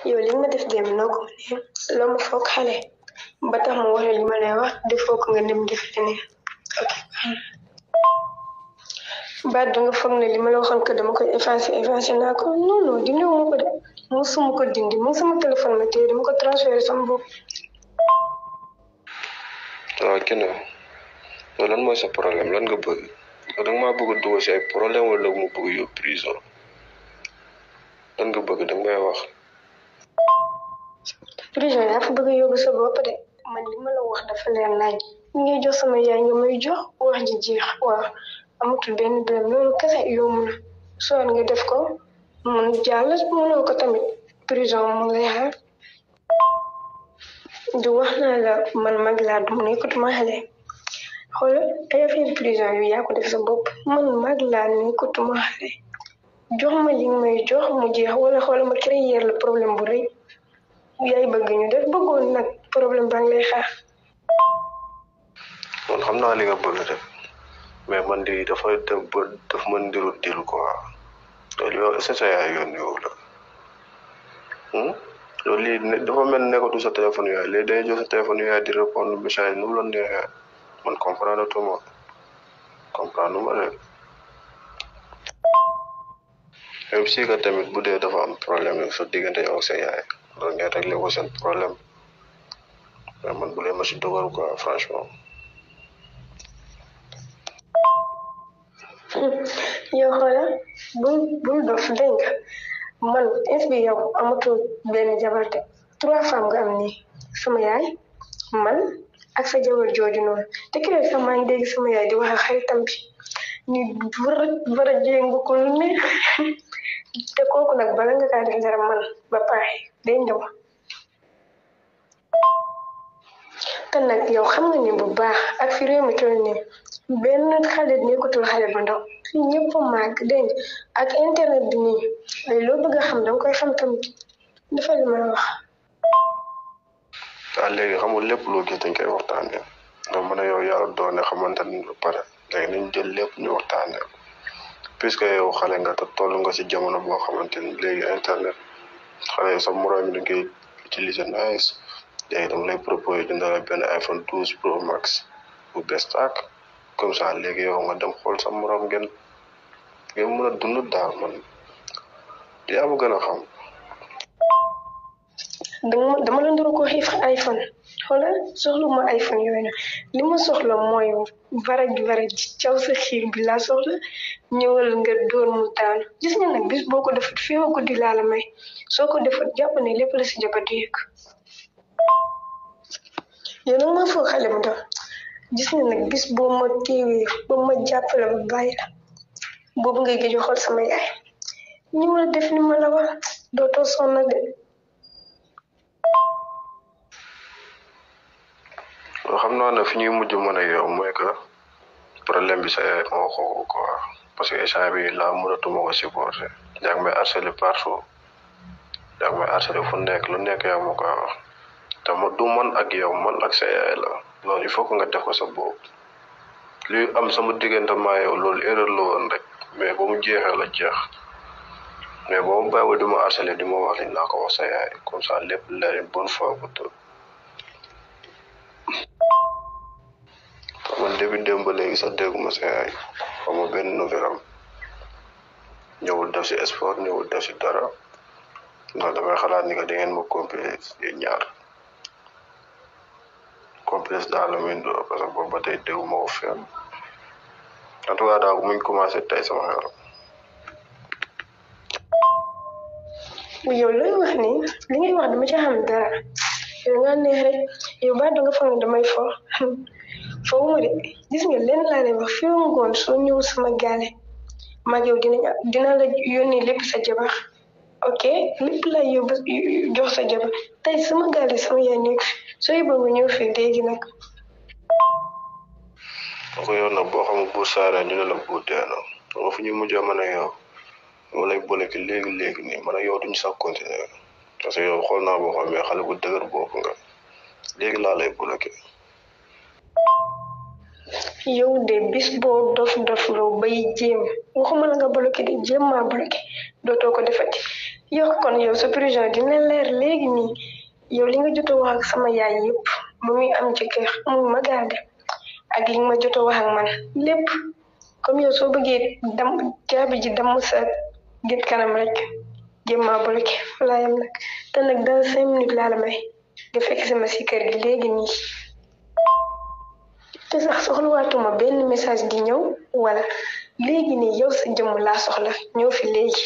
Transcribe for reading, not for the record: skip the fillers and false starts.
yow li ma def dem noo ko mënee loo ma foog xale ba tax ma wax la li ma lay wax defoo ko nga dem def leneen ok baat da nga foog ne li ma la waxoon que dama koy effacé naa ko non non dindi wu ma ko de musuma ko dindi mu sama téléphone ma téye dama ko transféré sama bopp. waaw kenn lan mooy sa problème lan nga bëgg da nga maa bëgg a dugal si ay problème wala mu bëgg yóbbu prison lan nga bëgg da nga may wax. prison yaa fa bëgg a yóbbu sa bopp de man li ma la wax dafa leer nañ ñi ngay jox sama yaay nga may jox wax ji jeex waaw amatul benn problème loolu kese yomb na soo nga def ko mun jàll mënoo ko tamit prison mu lay xaar du wax naa la man mag laa du nekkatuma xale xoolal ay affaire prison yu yaa ko def sa bopp man mag laa nekkatuma xale jox ma li nga may jox mu jeex wala xoolal ma créer la problème bu rëy yaay bëgg ñu def bëggoon nag problème baa ngi lay xaar. man xam naa li nga bëgg def mais man di dafa dem ba daf ma ndiru dil quoi loolu yow est-ce que sa yaay yónni yow la loolu lii dafa mel nekkatu sa téléphone yaay léegi day jox sa téléphone yaay di répondre message nu mu la neexee man comprendre tuma comprendre ma de même si que tamit bu dee dafa am problème sa diggante yow ak sa yaay loolu ngeen réglé ko seen problème mais man bu leen ma si dugal quoi franchement. yow xoolal bul dof dégg nga man est bi yow amatul benn jabar de 3 femmes nga am nii sama yaay man ak sa jabar jooju noonu te kii sax maa ngi dégg sama yaay di wax ak xaritam bi ni war a jéngu ko lu ne te kooku nag bala nga kaa def dara man ba pare day ndaw te nag yow xam nga ni bu baax ak fi réew mi toll nii benn xale nekkatul xale bu ndaw fii ñëpp a màgg dégg ak internet bi nii ay loo bëgg a xam danga koy xam tamit dafa li ma wax. waaw léegi xamul lépp loo gis dañ koy waxtaanee ndax man yow yàlla doone xamante ni ba pare léegi nañ jël lépp ñu waxtaanee puisque yow xale nga te toll nga si jamono boo xamante ni léegi internet xale yi sa moroom mi dañ koy utiliser nice léegi dama lay proposé jëndal benn iPhone 12 Pro Max bu bees tàkk comme ça léegi yow nga dem xool sa moroom ngeen mën a dund daal man yaa ma gën a xam. dama la ndoro ko xiif iPhone xoolal soxla ma iPhone yooyu na li ma soxla mooy varaj caw sa xiir bi laa soxla ñëwal nga dóor mu daanu gis nga nag bis boo ko defut fii ma guddi laa la may soo ko defut jàpp ne lépp la si jabar di yëg yow nag maa foog xale bu ndaw gis nga nag bis boo ma téewee ba ma jàppale ba bàyyi la boobu ngay gëj a xool sama yaay ñi ma def ni ma la wax dootoo sonn de. xam naa ne fi ñuy mujj mën a yow mooy que problème bi sa yaay moo ko quoi parce que échange bi laa mënatuma ko supporter yaa ngi may harcelé partout yaa ngi may harcelé fu nekk lu nekk yaa ma koy wax te ma du man ak yow man ak sa yaay la loolu il faut que nga def ko sa bopp li am sama diggante maa yow loolu erreur la woon rek mais ba mu jeexee la jeex mais ba mu bàyyi di ma harcelé di ma wax li naa ko wax sa yaay comme ça lépp leer une bonne fois pour tout. man depuis démb ba léegi sax dégguma sa yaay xama benn nouvelle am ñëwul def si sport ñëwul def si dara ndax damay xalaat ni que da ngeen ma complice yéen ñaar complice daal la muy ndóor parce que boobu ba tey dégguma ko fenn en tout cas daal muñ commencé tey sama xel. yow looy wax ni li ngay wax dama ci xam dara yow nga neex rek yow ba da nga foog ne damay fo foofu ma de gis nga leen laa lay wax fi mu ngoon soo ñëw sama gaale mag yow dina la yónnee lépp sa jabar ok lépp la yóbbu jox sa jabar tey sama gaale sama yaay nekk soo yóbboo nga ñëw fii léegi nag. ko yow nag boo xamul buur saaree ñu ne la buur deena nga fu ñu mujjee mën a yow dama lay boleki léegi nii man a yow duñu sax continuer parce que yow xool naa boo xam mais xale bu dëgër bopp nga léegi laa lay boleki. yow de bis boo dof loo bay jéem waxuma la nga bloqué de jéem maa bloqué dootoo ko defati yow kon yow sa prison dina leer léegi nii yow li nga jot a wax ak sama yaay yëpp ba muy am jëkkër muy ma garde ak li nga ma jot a wax ak man lépp comme yow soo bëggee dam caabi ji damm sa gét kanam rek jéem maa bloqué laa yam nag te nag dans 5 minutes laa la may nga fekk sama si kër gi léegi nii te sax soxlawaatuma benn message di ñëw wala léegi nii yow sa jëmm laa soxla ñëw fi léegi